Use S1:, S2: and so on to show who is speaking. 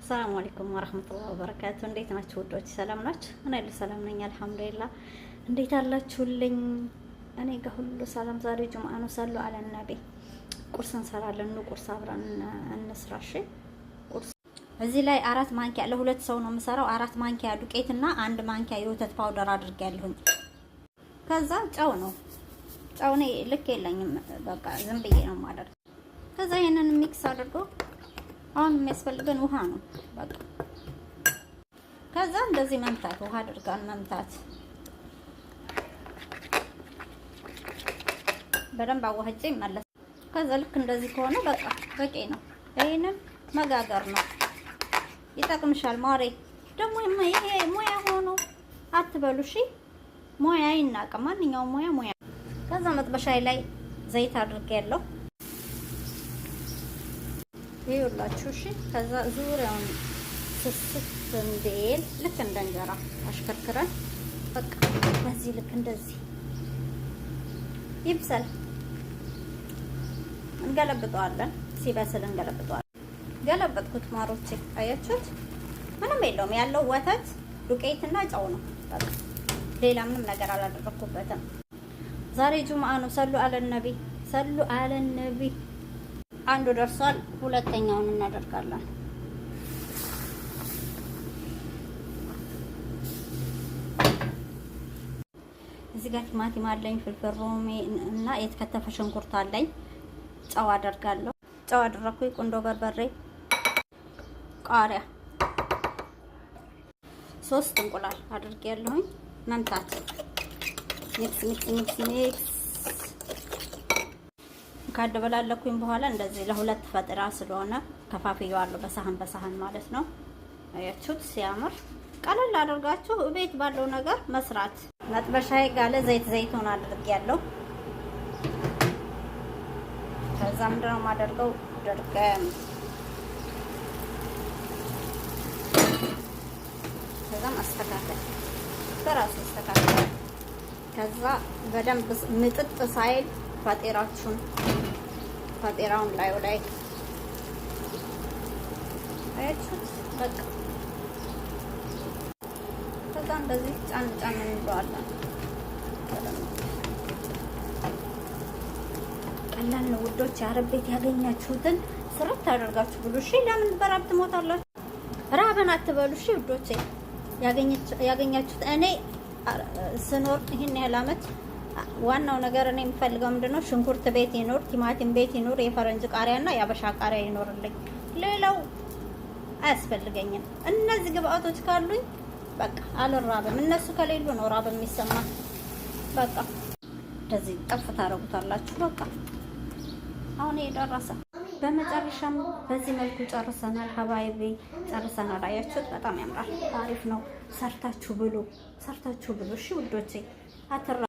S1: السلام عليكم ورحمة الله وبركاته። እንዴት ናችሁ ውዶች? ሰላም ናችሁ? እኔ ያለሁ ሰላም ነኝ አልሐምዱሊላህ። እንዴት አላችሁልኝ? እኔ ጋር ሁሉ ሰላም። ዛሬ ጁምአ ነው። صلوا على النبي። ቁርስ እንሰራለን። ኑ ቁርስ አብረን እንስራ። እሺ ቁርስ እዚህ ላይ 4 ማንኪያ፣ ለሁለት ሰው ነው የምሰራው። 4 ማንኪያ ዱቄት እና 1 ማንኪያ የወተት powder አድርጌያለሁኝ። ከዛ ጨው ነው፣ ጨው እኔ ልክ የለኝም፣ በቃ ዝም ብዬ ነው የማደርገው። ከዛ ይሄንን mix አድርጎ አሁን የሚያስፈልገን ውሃ ነው። በቃ ከዛ እንደዚህ መምታት፣ ውሃ አድርገን መምታት፣ በደንብ አዋህጬ ይመለስ። ከዛ ልክ እንደዚህ ከሆነ በቃ በቂ ነው። ይሄንን መጋገር ነው። ይጠቅምሻል ማሬ። ደግሞ ይሄ ሙያ ሆኖ አትበሉ እሺ። ሙያ አይናቅም። ማንኛውም ሙያ ሙያ። ከዛ መጥበሻዬ ላይ ዘይት አድርጌያለሁ። ይኸውላችሁ እሺ። ከዛ ዙሪያውን ስስት እንዲል ልክ እንደ እንጀራ አሽከርክረን በቃ በዚህ ልክ እንደዚህ ይብሰል። እንገለብጠዋለን። ሲበስል እንገለብጠዋለን። ገለበጥኩት ማሮቼ፣ አያችሁት? ምንም የለውም፣ ያለው ወተት ዱቄትና ጨው ነው። በቃ ሌላ ምንም ነገር አላደረኩበትም። ዛሬ ጁምአ ነው። صلوا على النبي፣ صلوا على النبي። አንዱ ደርሷል። ሁለተኛውን እናደርጋለን። እዚህ ጋር ቲማቲም አለኝ፣ فلفل رومي እና የተከተፈ ሽንኩርት አለኝ። ጨው አደርጋለሁ። ጨው አደረኩኝ። ቁንዶ በርበሬ፣ ቃሪያ፣ ሶስት እንቁላል አድርጌያለሁኝ። መምታት፣ mix mix mix mix። ካደበላለኩኝ በኋላ እንደዚህ ለሁለት ፈጥራ ስለሆነ ከፋፍየዋለሁ፣ በሳህን በሳህን ማለት ነው። አያችሁት ሲያምር! ቀለል አድርጋችሁ ቤት ባለው ነገር መስራት። መጥበሻዬ ጋለ ዘይት ዘይቱን አድርጌያለሁ። ከዛ ምንድነው የማደርገው? ድርገም፣ ከዛ ማስተካከል፣ በራሱ ይስተካከላል። ከዛ በደንብ ምጥጥ ሳይል ፈጢራችሁን፣ ፈጢራውን ላዩ ላይ አያችሁት? በቃ ከዛ እንደዚህ ጫን ጫን እንለዋለን። ቀላል ነው ውዶች። የአረብ ቤት ያገኛችሁትን ስርት አደርጋችሁ ብሉ። እሺ፣ ለምን በራብ ትሞታላችሁ? ራበን አትበሉ። እሺ ውዶቼ፣ ያገኛችሁት፣ እኔ ስኖር ይህን ያህል አመት ዋናው ነገር እኔ የምፈልገው ምንድነው? ሽንኩርት ቤት ይኖር፣ ቲማቲም ቤት ይኖር፣ የፈረንጅ ቃሪያና የአበሻ ቃሪያ ይኖርልኝ። ሌላው አያስፈልገኝም። እነዚህ ግብአቶች ካሉኝ በቃ አልራብም። እነሱ ከሌሉ ነው ራብ የሚሰማ። በቃ እንደዚህ ጠፍ ታደርጉታላችሁ። በቃ አሁን ይሄ ደረሰ። በመጨረሻም በዚህ መልኩ ጨርሰናል። حبايبي ጨርሰናል። አያችሁት? በጣም ያምራል። አሪፍ ነው። ሰርታችሁ ብሉ፣ ሰርታችሁ ብሉ። እሺ ውዶቼ አትራ